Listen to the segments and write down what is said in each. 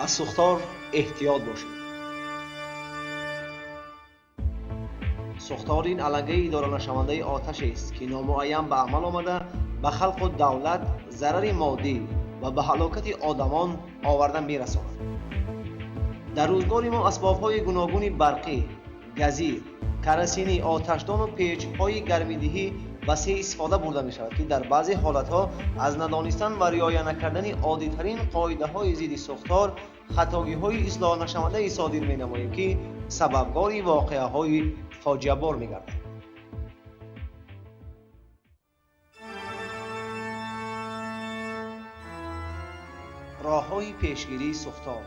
Аз сӯхтор эҳтиёт бошед. Сӯхтор ин алангаи идоранашавандаи оташест, ки номуайян ба амал омада, ба халқу давлат зарари моддӣ ва ба ҳалокати одамон оварда мерасонад. Дар рӯзгори мо асбобҳои гуногуни барқӣ, газӣ, карасинӣ, оташдону печҳои гармидиҳӣ васеъ истифода бурда мешавад, ки дар баъзе ҳолатҳо аз надонистан ва риоя накардани оддитарин қоидаҳои зидди сӯхтор хатогиҳои ислоҳнашавандае содир менамоем, ки сабабгори воқеаҳои фоҷиабор мегардад. Роҳҳои пешгирии сӯхтор.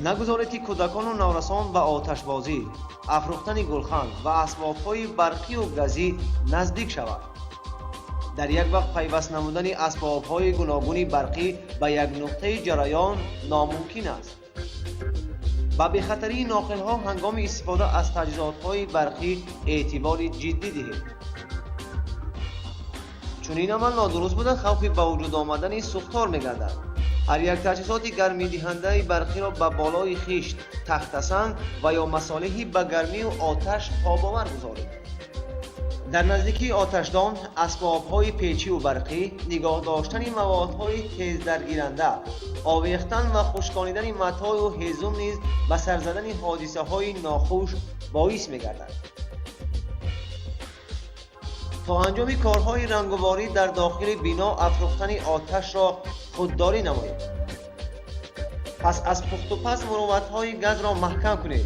Нагузоред, ки кӯдакону наврасон ба оташбозӣ, афрӯхтани гулхан ва асбобҳои барқию газӣ наздик шаванд. Дар як вақт пайваст намудани асбобҳои гуногуни барқӣ ба як нуқтаи ҷараён номумкин аст. Ба бехатарии ноқилҳо ҳангоми истифода аз таҷҳизотҳои барқӣ эътибори ҷиддӣ диҳед. Чунин амал нодуруст буда, хавфи ба вуҷуд омадани сӯхтор мегардад. Ҳар як таҷҳизоти гармидиҳандаи барқиро ба болои хишт, тахтасанг ва ё масолеҳи ба гармию оташ тобовар гузоред. Дар наздикии оташдон, асбобҳои печиву барқӣ, нигоҳ доштани маводҳои тездаргиранда, овехтан ва хушконидани матою ҳезум низ ба сар задани ҳодисаҳои нохуш боис мегардад. То анҷоми корҳои рангуворӣ дар дохили бино афрӯхтани оташро худдорӣ намоед. Пас аз пухтупаз мурувватҳои газро маҳкам кунед.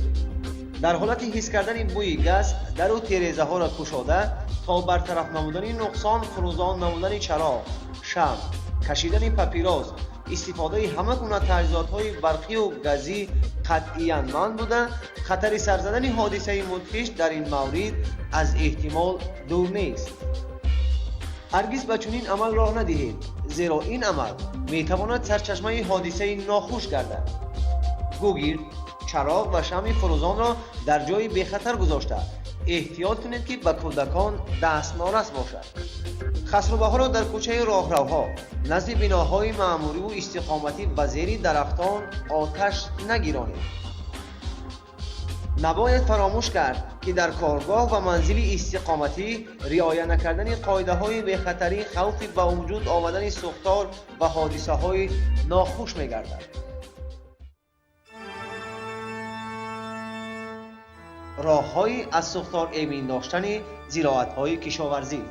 Дар ҳолати ҳис кардани бӯи газ дару терезаҳоро кушода, то бартараф намудани нуқсон фурӯзон намудани чароғ, шамъ, кашидани папирос, истифодаи ҳама гуна таҷҳизотҳои барқию газӣ қатъиян манъ буда, хатари сар задани ҳодисаи мудҳиш дар ин маврид аз эҳтимол дур нест. Ҳаргиз ба чунин амал роҳ надиҳед, зеро ин амал метавонад сарчашмаи ҳодисаи нохуш гардад. Гугирд, чароғ ва шамъи фурӯзонро дар ҷои бехатар гузошта, эҳтиёт кунед, ки ба кӯдакон дастнорас бошад. Хасрубаҳоро дар кӯчаи роҳравҳо, назди биноҳои маъмуриву истиқоматӣ ва зери дарахтон оташ нагиронед. Набояд фаромӯш кард, ки дар коргоҳ ва манзили истиқоматӣ риоя накардани қоидаҳои бехатарӣ хавфи ба вуҷуд омадани сӯхтор ва ҳодисаҳои нохуш мегардад. Роҳҳои аз сӯхтор эмин доштани зироатҳои кишоварзӣ.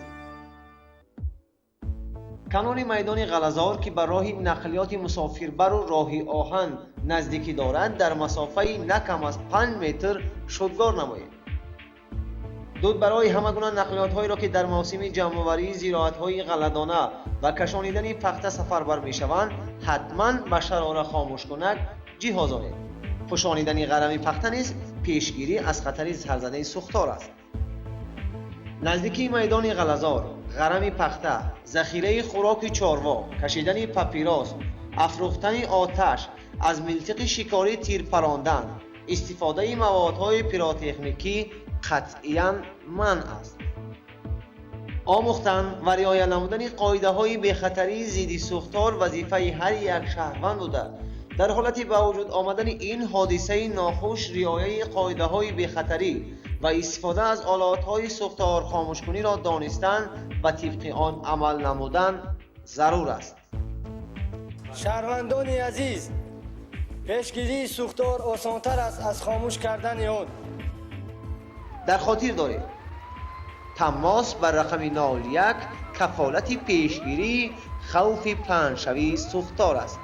Канори майдони ғаллазор, ки ба роҳи нақлиёти мусофирбару роҳи оҳан наздикӣ дорад, дар масофаи на кам аз 5 метр шудгор намоед. Дуд барои ҳама гуна нақлиётҳоеро, ки дар мавсими ҷамъоварии зироатҳои ғалладона ва кашонидани пахта сафарбар мешаванд, ҳатман ба шарора хомӯшкунак ҷиҳозонед. Пӯшонидани ғарами пахта низ пешгирӣ аз хатари сарзадаи сӯхтор аст. Наздикии майдони ғаллазор ғарами пахта, захираи хӯроки чорво, кашидани папирос, афрӯхтани оташ, аз милтиқи шикорӣ тир парондан, истифодаи маводҳои пиротехникӣ қатъиян манъ аст. Омӯхтан ва риоя намудани қоидаҳои бехатарии зидди сӯхтор вазифаи ҳар як шаҳрванд буда, дар ҳолати ба вуҷуд омадани ин ҳодисаи нохуш риояи қоидаҳои бехатарӣ ва истифода аз олотҳои сӯхторхомӯшкуниро донистан ва тибқи он амал намудан зарур аст. Шаҳрвандони азиз, пешгирии сӯхтор осонтар аст аз хомӯш кардани он. Дар хотир доред, тамос ба рақами 01 кафолати пешгирии хавфи паҳншавии сӯхтор аст.